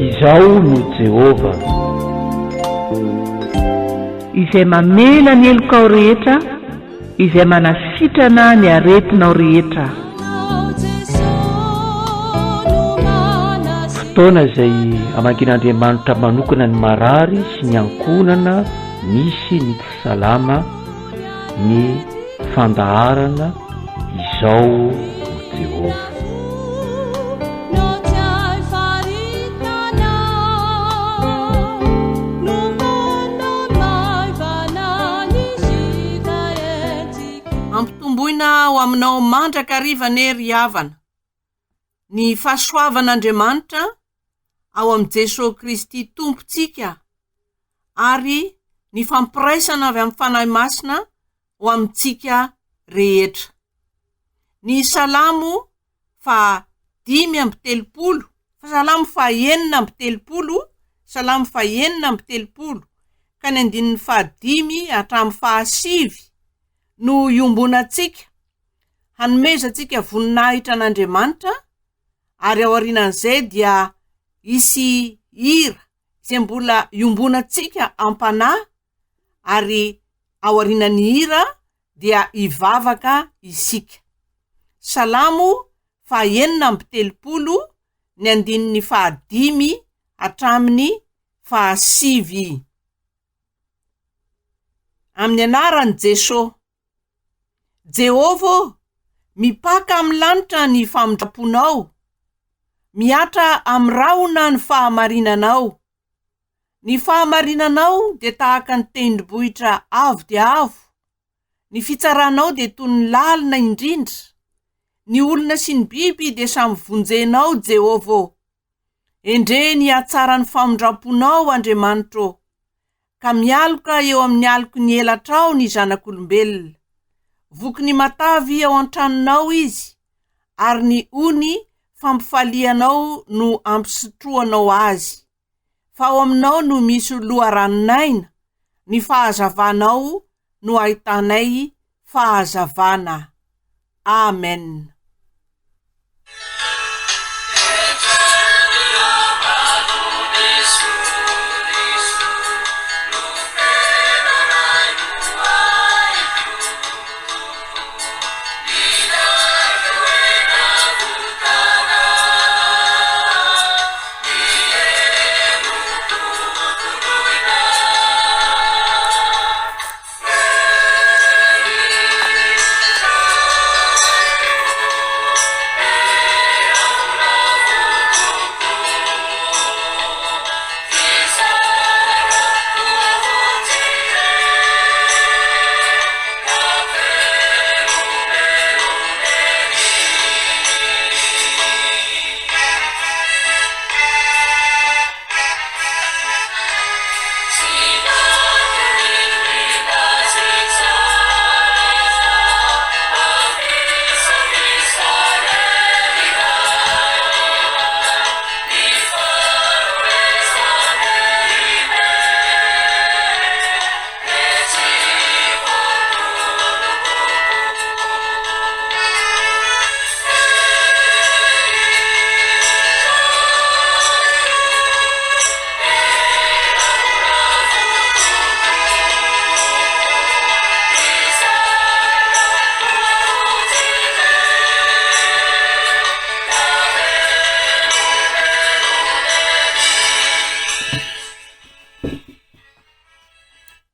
Izaho no Jehovah. Izay mamela ny helokao rehetra, Izay manasitrana ny aretinao rehetra. Fotoana izay hamangian'Andriamanitra manokana ny marary sy ny ankohonana misy ny tsy salama ny fandaharana Izao no Jehovah. Ampitomboina ho aminao mandrakariva anie ry havana ny fahasoavan'Andriamanitra ao amin'i Jesoa Kristy Tompontsika ary ny fampiraisana avy amin'ny Fanahy Masina ho amintsika rehetra. Ny Salamo faha 35, Salamo faha 36, Salamo faha 36, ka ny andininy faha dimy hatramin'ny faha sivy no iombonantsika hanomezantsika voninahitra an'Andriamanitra ary aorianan'izay dia hisy hira izay mbola iombonantsika am-panahy ary aorianan'ny hira dia hivavaka isika. Salamo faha 36 ny andininy faha dimy hatramin'ny faha sivy. Amin'ny anaran'i Jeso. Jehovah ô, mipaka amin'ny lanitra ny famindram-ponao, mihatra amin'ny rahona ny fahamarinanao. Ny fahamarinanao dia tahaka ny tendrombohitra avo dia avo, ny fitsaranao dia toy ny lalina indrindra. Ny olona sy ny biby dia samy vonjenao, Jehovah ô. Endrey ny hatsaran'ny famindram-ponao, Andriamanitra ô, ka mialoka eo amin'ny aloky ny elatrao ny zanak'olombelona. Voky ny matavy ao an-tranonao izy, ary ny ony fampifalianao no ampisotroanao azy. Fa ao aminao no misy loharanon'aina, ny fahazavanao no ahitanay fahazavana. Amen.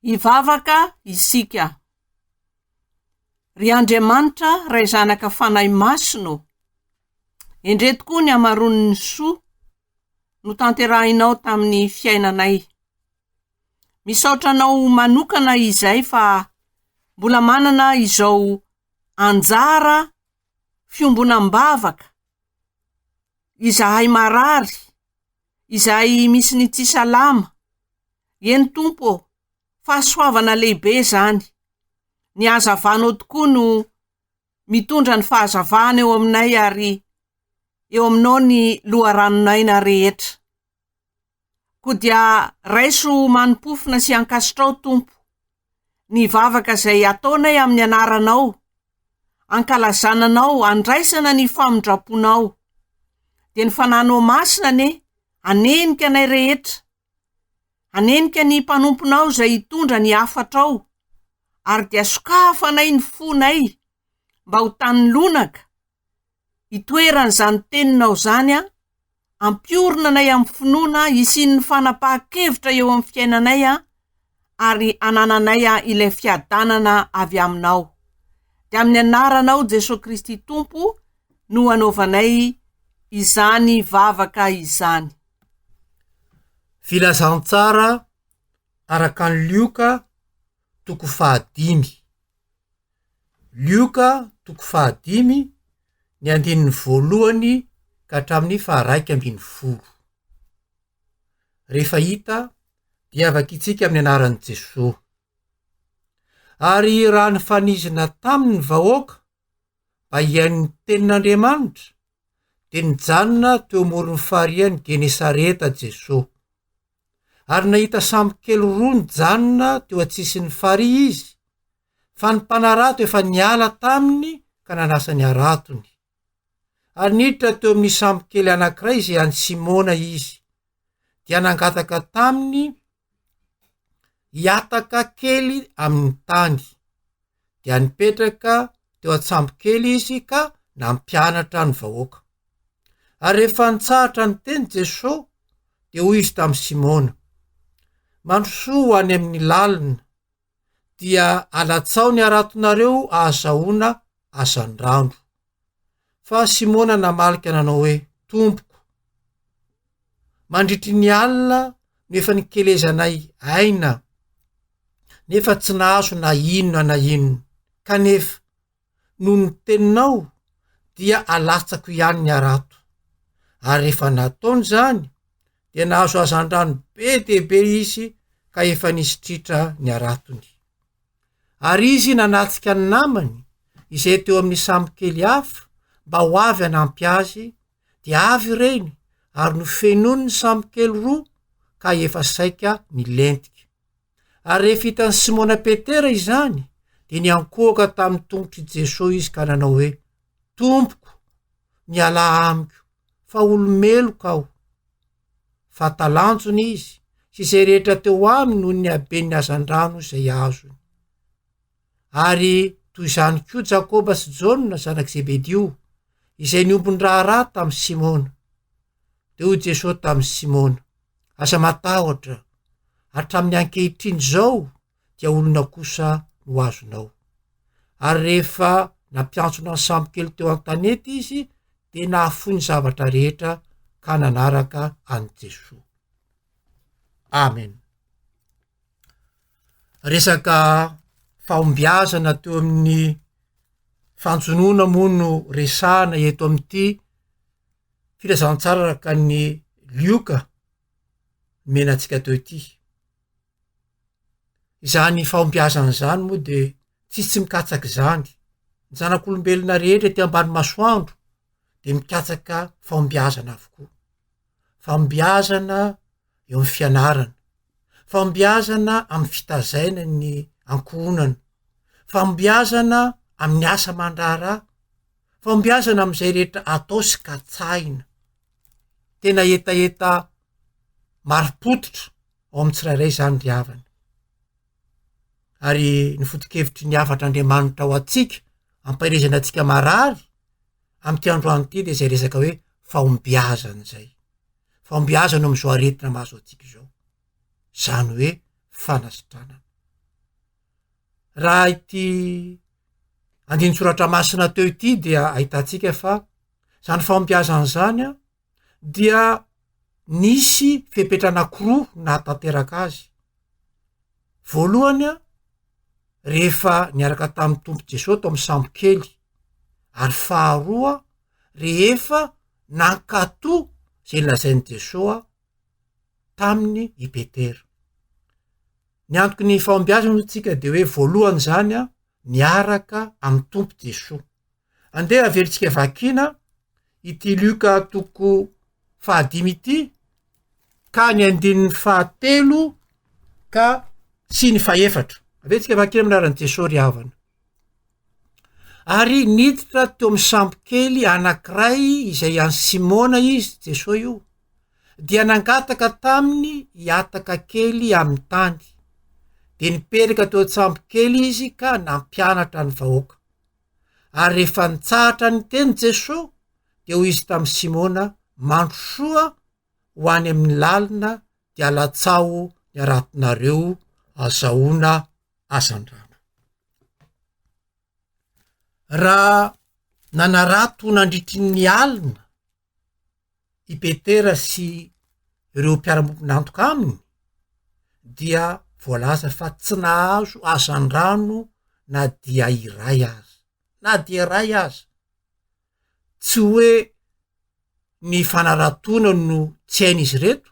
Hivavaka isika. Ry Andriamanitra Ray Zanaka Fanahy Masina ô, endrey tokoa ny hamaroan'ny soa notanterahinao tamin'ny fiainanay. Misaotra anao manokana izay fa mbola manana izao anjara fiombonam-bavaka izahay marary, izahay misy ny tsy salama. Eny Tompo ô, fahasoavana lehibe izany. Ny hazavanao tokoa no mitondra ny fahazavana eo aminay ary eo aminao ny loharanon'aina rehetra. Koa dia raiso manim-pofona sy ankasitrao Tompo ny vavaka izay ataonay amin'ny anaranao. ankalazana Anao, andraisana ny famindram-ponao. Dia ny Fanahinao Masina anie hanenika anay rehetra, hanenika ny mpanomponao izay hitondra ny hafatrao, ary dia sokafanay ny fonay mba ho tany lonaka itoeran'izany teninao izany an, ampiorina anay amin'ny finoana, hisian'ny fanapahan-kevitra eo amin'ny fiainanay an, ary hanananay an ilay fiadanana avy aminao. Dia amin'ny anaranao Jesoa Kristy Tompo no anaovanay izany vavaka izany. Filazantsara araka an'i Lioka toko fahadimy. Lioka toko fahadimy, ny andininy voalohany ka hatramin'ny faharaika ambin'ny folo. Rehefa hita dia vakintsika amin'ny anaran'i Jesoa. Ary raha nifanizina taminy ny vahoaka mba hihaino ny tenin'Andriamanitra, dia nijanona teo amoron'ny farian'i Genesareta Jesoa. Ary nahita sambo kely roa nijanona teo an-tsisin'ny farihy izy, fa ny mpanarato efa niala taminy ka nanasa ny haratony. Ary niditra teo amin'ny sambo kely anankiray izay an'i Simona izy, dia nangataka taminy hihataka kely amin'ny tany. Dia nipetraka teo an-tsambo kely izy ka nampianatra ny vahoaka. Ary rehefa nitsahatra niteny Jesoa, dia hoy izy tamin'i Simona, Mandrosoa ho any amin'ny lalina, dia alatsao ny haratonareo ahazahoana hazandrano. Fa Simona namaly ka nanao hoe, Tompoko, mandritry ny alina no efa nikelezanay aina, nefa tsy nahazo na inona na inona, kanefa noho ny teninao dia alatsako ihany ny harato. Ary rehefa nataony izany dia nahazo hazandrano be dia be izy ka efa nisy tritra ny haratony. Ary izy nanatsika ny namany izay teo amin'ny sambo kely hafa mba ho avy hanampy azy, dia avy ireny ary nofenoiny ny sambo kely roa ka efa saika nilentika. Ary rehefa hitan'i Simona Petera izany, dia niankohoka tamin'ny tongotr'i Jesoa izy ka nanao hoe, Tompoko, mialà amiko, fa olo-meloka aho. Fa talanjona izy sy izay rehetra teo aminy noho ny haben'ny hazandrano izay azony. Ary toy izany koa Jakoba sy Jaona zanak'i Zebedio, izay niombon-draharaha tamin'i Simona. Dia hoy Jesoa tamin'i Simona, Aza matahotra, hatramin'ny ankehitriny izao dia olona kosa no azonao. Ary rehefa nampiantsona ny sambo kely teo an-tanety izy, dia nahafoy ny zavatra rehetra ka nanaraka an'i Jesoa. Amen. Resaka fahombiazana teo amin'ny fanjonoana moa no resahana eto amin'ity filazantsara araka ny Lioka nomena antsika teo ity. Izany fahombiazana izany moa dia tsisy tsy mikatsaka izany. Ny zanak'olombelona rehetra ety ambany masoandro dia mikatsaka fahombiazana avokoa. Fahombiazana eo amin'ny fianarana, fahombiazana amin'ny fitazaina ny ankohonana, fahombiazana amin'ny asa aman-draharaha, fahombiazana amin'izay rehetra atao sy katsahina. Tena hetaheta marim-pototra ao amin'ny tsirairay izany ry havana. Ary ny foto-kevitry ny hafatr'Andriamanitra ho antsika, ampaherezana antsika marary amin'ity androany ity dia izay resaka hoe fahombiazana izay. Fahombiazana amin'izao aretina mahazo antsika izao. Izany hoe fanasitranana. Raha ity andinin-tsoratra masina teo ity dia ahitantsika fa zany fahombiazana izany an, dia nisy fepetra anankiroa nahatanteraka azy. Voalohany an, rehefa niaraka tamin'ny Tompo Jesoa tao amin'ny sambo kely, ary faharoa rehefa nankatò izay nolazain'i Jesoa taminy i Petera. Ny antoky ny fahombiazana hoy tsika dia hoe voalohany izany an, miaraka amin'ny Tompo Jesoa. Andeha averintsika vakina ity Lioka toko fahadimy ity ka ny andininy fahatelo ka sy ny fahefatra. Averintsika vakina amin'ny anaran'i Jesoa ry havana. Ary niditra teo amin'ny sambokely anankiray izay an'i Simona izy, Jesoa io, dia nangataka taminy hihataka kely amin'ny tany. Dia nipetraka teo an-tsambokely izy ka nampianatra ny vahoaka. Ary rehefa nitsahatra niteny Jesoa, dia hoy izy tamin'i Simona, Mandrosoa ho any amin'ny lalina dia alatsaho ny haratonareo azahoana hazandrano. Raha nanarato nandritry ny alina i Petera sy ireo mpiara-miombon'antoka aminy dia voalaza fa tsy nahazo hazandrano na dia iray aza, na dia iray aza. Tsy hoe ny fanaratoana no tsy hain'izy ireto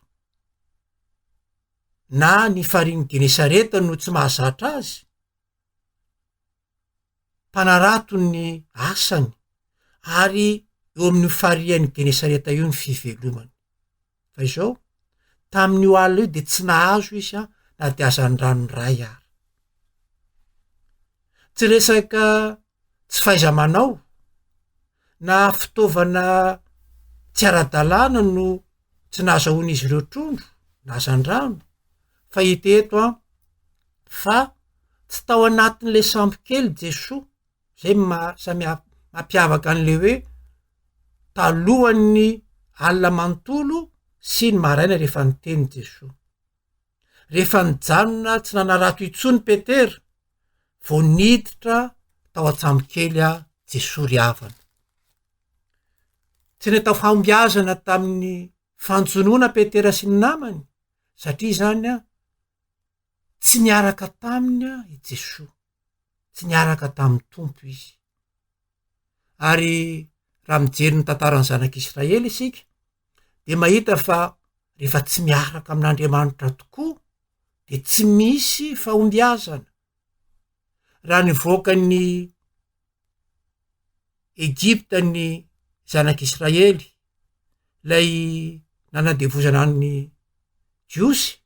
na ny farihin'i Genesareta no tsy mahazatra azy, mpanarato ny asany ary eo amin'io farihan'i Genesareta io ny fivelomany. Fa izao, tamin'io alina io dia tsy nahazo izy na dia hazandrano iray ary. Tsy resaka tsy fahaiza-manao na fitaovana tsy ara-dalàna no tsy nahazahoan'izy ireo trondro na hazandrano fa hita eto an fa tsy tao anatin'ilay sambo kely Jesoa, zay no maha samy hafa mampiavaka an'le hoe talohan'ny alina manontolo sy ny maraina rehefa niteny Jesoa. Rehefa nijanona tsy nanarato intsony Petera vao niditra tao an-tsambokely Jesoa ry havana. Tsy natao fahombiazana tamin'ny fanjonoana Petera sy ny namany satria izany tsy niaraka taminy i Jesoa, tsy niaraka tamin'ny Tompo izy. Ary raha mijery ny tantaran'ny zanak'Israely isika dia mahita fa rehefa tsy miaraka amin'Andriamanitra tokoa dia tsy misy fahombiazana. Raha nivoaka ny Egypta ny zanak'Israely, ilay nanandevozana ny Jiosy,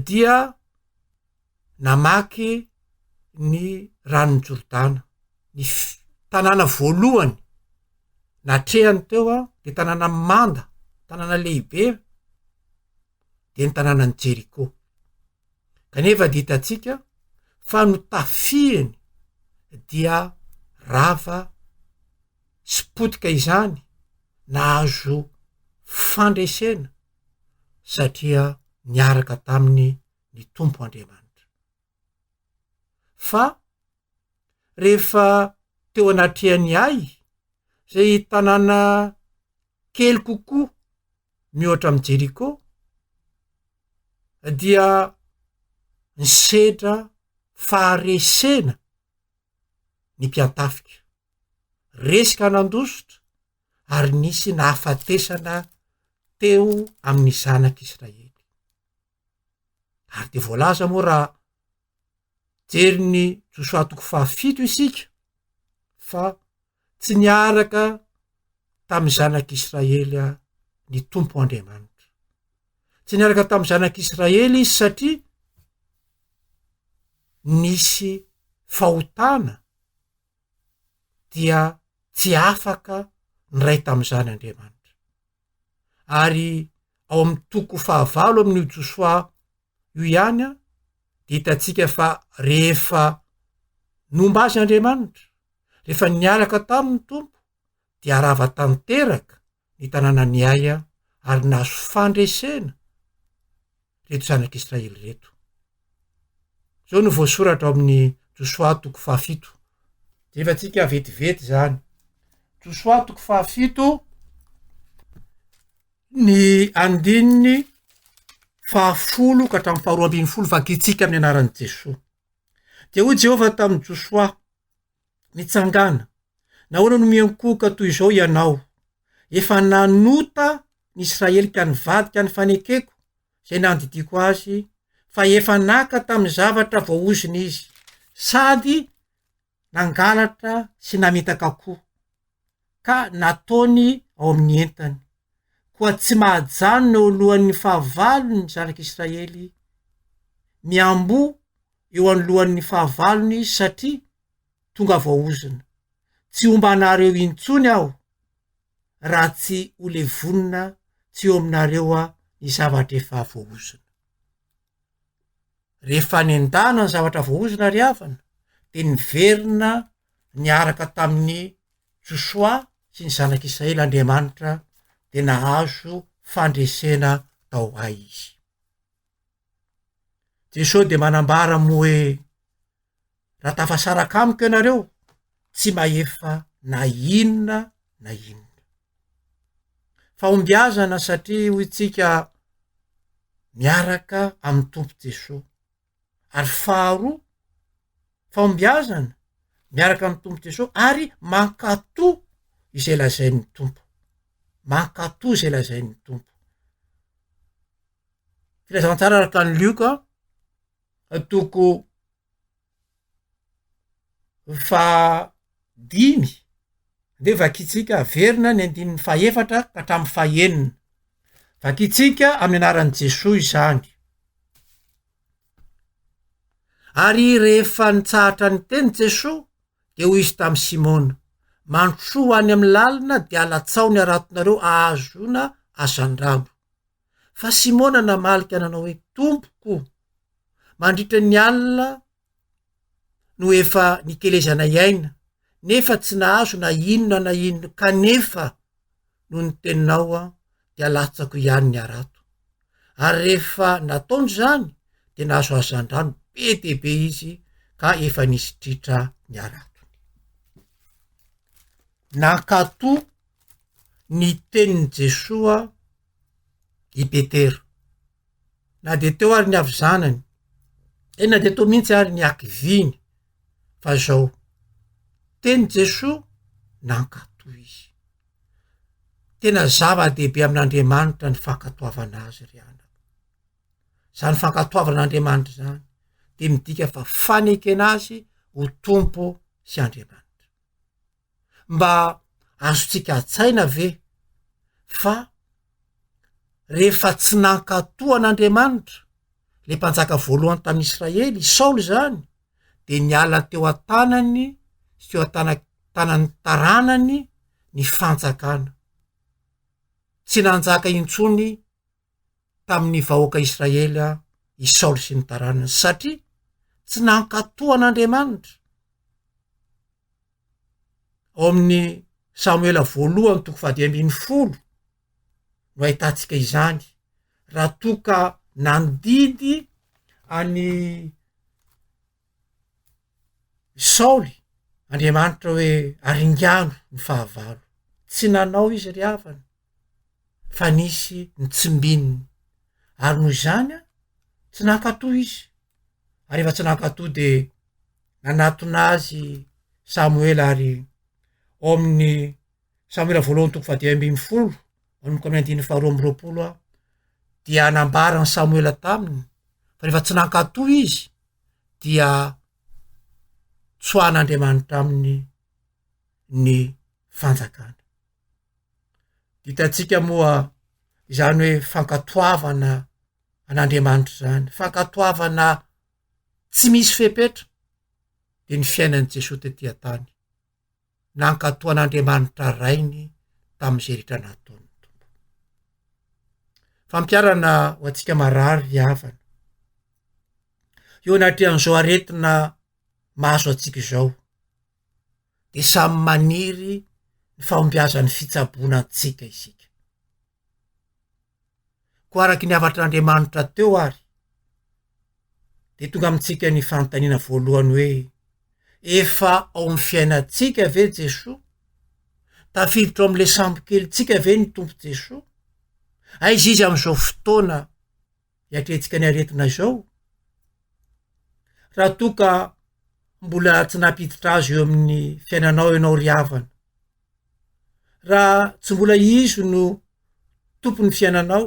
dia namaky ny ranon'i Jordana. Ny tanàna voalohany natrehany teo an, de tanàna manda, tanàna lehibe, de ny tanànan'i Jeriko. Kanefa dia hitantsika fa notafihiny dia rava sy potika izany, nahazo fandresena satria niaraka taminy ny Tompo Andriamanitra. Fa rehefa teo anatrehan'i Ay, izay tanàna kely kokoa mihoatra amin'i Jeriko, dia nisedra faharesena ny mpiantafika. Resy ka nandositra ary nisy nahafatesana teo amin'ny zanak'Israely. Ary dia voalaza moa raha jerin'ny Josoa toko fahafito isika fa tsy niaraka tamin'ny zanak'Israely ny Tompo Andriamanitra. Tsy niaraka tamin'ny zanak'Israely izy satria nisy fahotana dia tsy afaka niray tamin'izany Andriamanitra. Ary ao amin'ny toko fahavalo amin'io Josoa io ihany dia hitantsika fa rehefa nomba azy Andriamanitra, rehefa niaraka taminy ny Tompo dia rava tanteraka ny tanànan'i Aia ary nahazo fandresena reto zanak'Israely ireto. Izao no voasoratra ao amin'ny Josoa toko fahafito. Jerevantsika vetivety izany. Josoa toko fahafito, ny andininy fahafolo ka hatramin'ny faharoa ambin'ny folo vakintsika amin'ny anaran'i Jesoa. Dia hoy Jehovah tamin'i Josoa, Mitsangàna, nahoana no miankohoka toy izao ianao? Efa nanota ny Israely ka nivadika ny fanekeko izay nandidiako azy, fa efa naka tamin'ny zavatra voaozona izy, sady nangalatra sy namitaka koa, ka nataony ao amin'ny entany. Koa tsy mahajanona eo alohan'ny fahavalony ny zanak'Israely, miamboho eo anoloan'ny fahavalony izy satria tonga voaozona. Tsy homba anareo intsony aho raha tsy ho levonina tsy eo aminareo ny zavatra efa voaozona. Rehefa nendahana ny zavatra voaozona ry havana dia niverina niaraka tamin'i Josoa sy ny zanak'Israely Andriamanitra dia nahazo fandresena tao Ay izy. Jesoa dia manambara moa hoe raha tafasaraka amiko ianareo tsy mahefa na inona na inona. Fahombiazana satria hoy tsika miaraka amin'ny Tompo Jesoa. Ary faharoa, fahombiazana miaraka amin'ny Tompo Jesoa ary mankatò izay lazain'ny Tompo. Mankatò izay lazain'ny Tompo. Filazantsara araka an'i Lioka toko fahadimy, andeha vakintsika averina ny andininy fahefatra ka hatramin'ny fahenina. Vakintsika amin'ny anaran'i Jesoa izany. Ary rehefa nitsahatra niteny Jesoa, dia hoy izy tamin'i Simona, Mandrosoa ho any amin'ny lalina dia alatsao ny haratonareo hahazoana hazandrano. Fa Simona namaly ka nanao hoe, Tompoko, mandritra ny alina no efa nikelezanay aina, nefa tsy nahazo na inona na inona, kanefa noho ny teninao aho dia latsako ihany ny harato. Ary rehefa nataony izany dia nahazo hazandrano be dia be izy ka efa nisy tritra ny haratony. Nankatò ny tenin'i Jesoa i Petera. Na dia teo ary ny havizanany, eny na dia teo mihitsy ary ny hakiviany, fa zao, teny Jesoa nankatò izy. Tena zava-dehibe amin'Andriamanitra ny fankatoavana azy ry anaka. Zany fankatoavana an'Andriamanitra zany de midika fa fanekena azy ho Tompo sy Andriamanitra. Mba azontsika an-tsaina ve fa rehefa tsy nankatò an'Andriamanitra le mpanjaka voalohany tamin'i Israely, i Saoly izany, de niala teo an-tanany sy teo an-tana- tanan'ny taranany ny fanjakana. Tsy nanjaka intsony tamin'ny vahoaka Israely i Saoly sy ny taranany satria tsy nankatò an'Andriamanitra. Ao amin'ny Samoela voalohany toko fahadimy ambin'ny folo no ahitantsika izany raha toa ka nandidy an'i Saoly Andriamanitra hoe aringano ny fahavalo. Tsy nanao izy ry havana fa nisy ny tsimbininy ary noho izany a tsy nankatò izy ary efa tsy nankatò de nanatona azy Samoela ary ao amin'ny Samoela voalohany toko fahadimy ambin'ny folo manomboka amin'ny andininy faharoa amby roapolo aho dia nambaran'i Samoela taminy fa rehefa tsy nankatò izy dia tsoahan'Andriamanitra aminy ny fanjakana. Hitantsika moa izany hoe fankatoavana an'Andriamanitra izany, fankatoavana tsy misy fepetra dia ny fiainan'i Jesoa tety an-tany. Nankatoa an'Andriamanitra Rainy tamin'izay rehetra nataony ny Tompo. Fampiharana ho antsika marary ry havana. Eo anatrehan'izao aretina mahazo antsika izao, dia samy maniry ny fahombiazan'ny fitsaboana antsika isika. Koa araky ny havatr'Andriamanitra teo ary, dia tonga amintsika ny fanontaniana voalohany hoe, efa ao amin'ny fiainantsika ve Jesoa? Tafiditra ao amin'ilay sambokelintsika ve ny Tompo Jesoa? Aiza izy amin'izao fotoana hiatrehantsika ny aretina izao? Raha toa ka mbola tsy nampiditra azy eo amin'ny fiainanao ianao ry havana, raha tsy mbola izy no tompon'ny fiainanao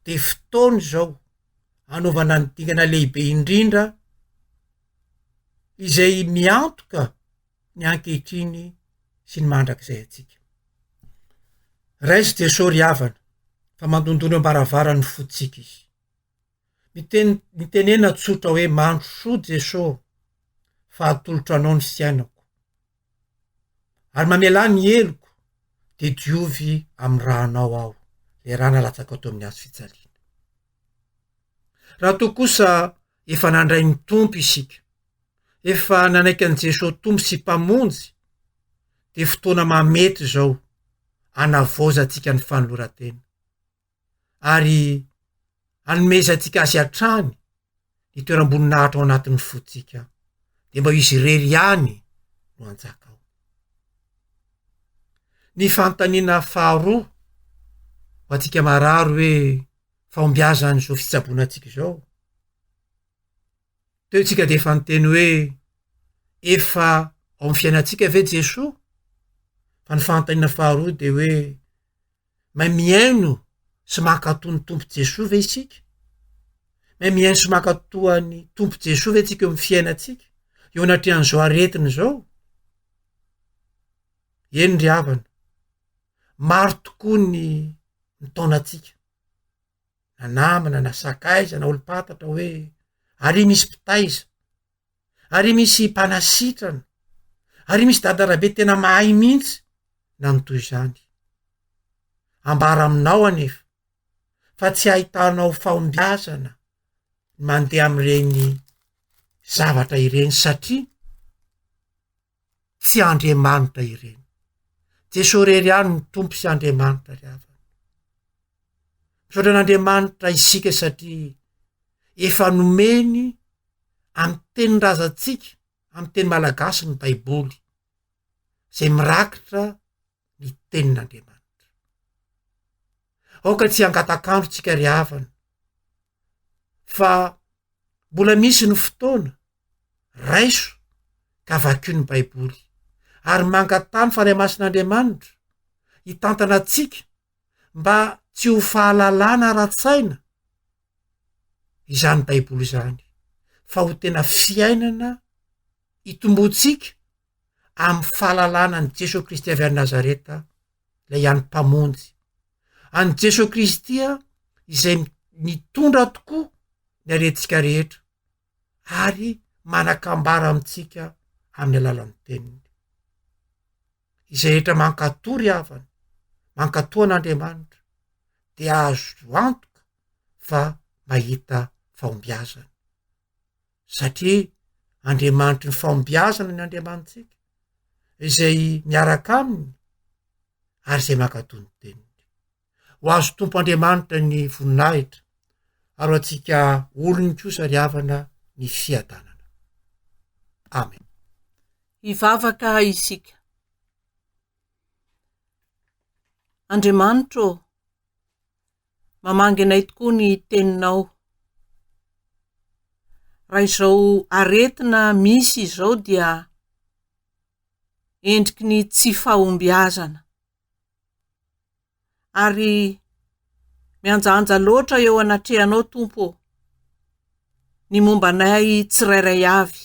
de fotoana izao anaovana ny dingana lehibe indrindra izay miantoka ny ankehitriny sy ny mandrakizay antsika. Raiso Jesoa ry havana fa mandondona eo am-baravaran'ny fontsika izy. Miten- mitenena tsotra hoe mandrosoa Jesoa fa atolotro anao ny fiainako. Ary mamelà ny heloko, dia diovy amin'ny rànao aho, ilay rà nalatsakao teo amin'ny hazo fijaliana. Raha toa kosa efa nandray ny Tompo isika, efa nanaiky an'i Jesoa Tompo sy Mpamonjy, dia fotoana mahamety izao hanavaozantsika ny fanoloran-tena. ary hanomezantsika azy hatrany ny toeram-boninahitra ao anatin'ny fontsika, dia mba izy irery ihany no hanjaka ao. Ny fanontaniana faharoa ho antsika marary hoe fahombiazan'izao fitsaboana antsika izao, teo tsika dia efa niteny hoe efa ao amin'ny fiainantsika ve Jesoa? Fa ny fanontaniana faharoa dia hoe Mahay mihaino sy mankatò ny Tompo Jesoa ve isika? Mahay mihaino sy mankatò an'ny Tompo Jesoa ve tsika eo amin'ny fiainantsika, eo anatrehan'izao aretina izao? Eny ry havana, maro tokoa ny mitaona antsika, na namana na sakaiza na olom-pantatra hoe ary misy mpitaiza, ary misy mpanasitrana, ary misy dadarabe tena mahay mihitsy na ny toy izany. Ambara aminao anefa fa tsy ahitanao fahombiazana ny mandeha amin'ireny zavatra ireny satria tsy Andriamanitra ireny. Jesoa irery ihany no Tompo sy Andriamanitra ry havana. Misaotra an'Andriamanitra isika satria efa nomeny amin'ny tenin-drazantsika, amin'ny teny malagasy ny Baiboly, izay mirakitra ny tenin'Andriamanitra. Aoka tsy hangatak'andro tsika ry havana, fa mbola misy ny fotoana, raiso ka vakio ny Baiboly, ary mangataha ny Fanahy Masin'Andriamanitra hitantana antsika mba tsy ho fahalalana ara-tsaina izany Baiboly izany, fa ho tena fiainana hitomboantsika amin'ny fahalalana an'i Jesoa Kristy avy any Nazareta, ilay ihany Mpamonjy. An'i Jesoa Kristy izay nitondra tokoa ny aretintsika rehetra ary manan-kambara amintsika amin'ny alalan'ny teniny. Izay rehetra mankatò ry havana, mankatò an'Andriamanitra dia azo antoka fa mahita fahombiazana. Satria Andriamanitry ny fahombiazana ny Andriamanitsika, izay miaraka aminy ary izay mankatò ny teniny. Ho azo Tompo Andriamanitra ny voninahitra ary ho antsika olony kosa ry havana ny fiadanana. Amen. Hivavaka isika. Andriamanitra ô, mamangy anay tokoa ny teninao. Raha izao aretina misy izao dia endriky ny tsy fahombiazana. Ary mihanjahanja loatra eo anatrehanao Tompo ô, ny momba anay tsirairay avy.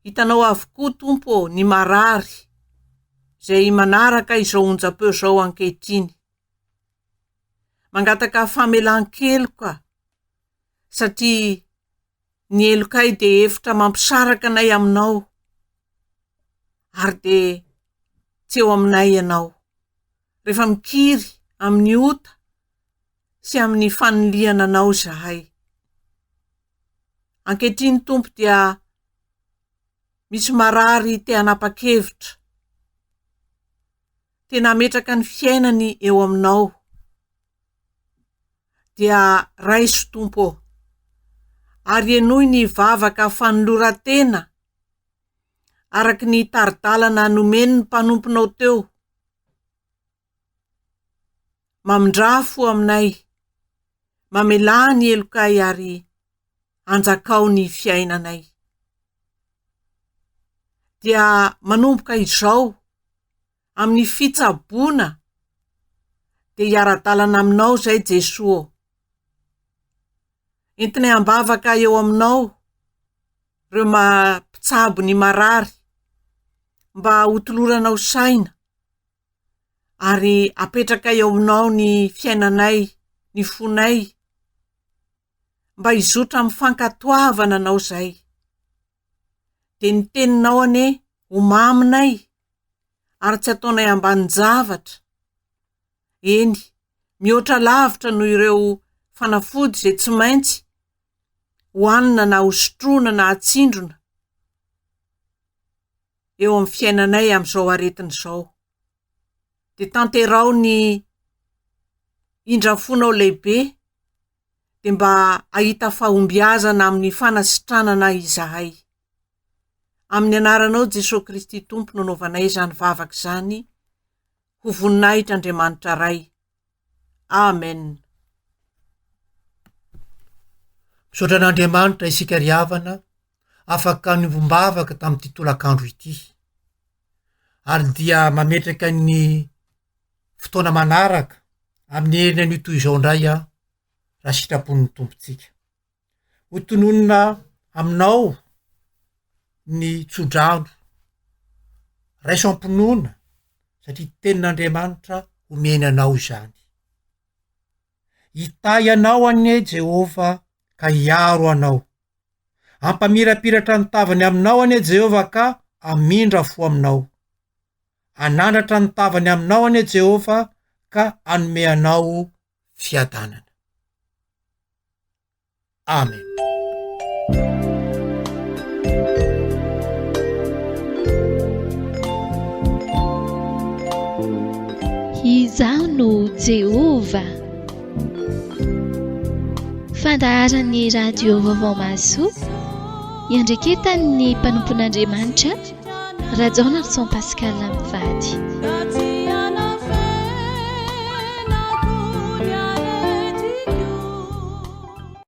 Hitanao avokoa Tompo ô ny marary izay manaraka izao onjam-peo izao ankehitriny. Mangataka famelan-keloka satria ny helokay dia efitra mampisaraka anay aminao ary dia tsy eo aminay ianao. Rehefa mikiry amin'ny ota sy amin'ny fanilihana anao izahay. Ankehitriny Tompo dia misy marary te hanapa-kevitra, tena hametraka ny fiainany eo aminao. Dia raiso Tompo ô, ary henoy ny vavaka fanoloran-tena araka ny tari-dalana nomen'ny mpanomponao teo. Mamindrà fo aminay, mamelà ny helokay ary anjakao ny fiainanay. Dia manomboka izao amin'ny fitsaboana dia hiara-dalana aminao izay Jesoa ô. Entinay am-bavaka eo aminao ireo mpitsabo ny marary mba hotoloranao saina ary apetraka eo aminao ny fiainanay, ny fonay, mba hizotra amin'ny fankatoavana anao izay. Dia ny teninao anie ho maminay. ary tsy ataonay ambanin-javatra. Eny, mihoatra lavitra noho ireo fanafody izay tsy maintsy hohanina na hosotroina na hatsindrona eo amin'ny fiainanay amin'izao aretina izao. Dia tanteraho ny indrafonao lehibe dia mba hahita fahombiazana amin'ny fanasitranana izahay. Amin'ny anaranao Jesoa Kristy Tompo no anaovanay izany vavaka izany ho voninahitr' Andriamanitra Ray. Amen. Misaotra an'Andriamanitra isika ry havana afaka niombom-bavaka tamin'ity tolakandro ity. Ary dia mametraka ny fotoana manaraka amin'ny heriny anio toy izao indray aho raha sitrapon'ny Tompontsika. Ho tononina aminao ny tsodrano. Raiso am-pinoana satria tenin'Andriamanitra omeny anao izany. Hitahy anao anie Jehovah ka hiaro anao. Hampamirapiratra ny tavany aminao anie Jehovah ka hamindra fo aminao. Hanandratra ny tavany aminao anie Jehovah ka hanome anao fiadanana. Amen. Izaho no Jehovah. Fandaharan'ny Radio Vaovao Mahasoa iandreketan'ny mpanompon'Andriamanitra Rajaonarison Pascal mivady.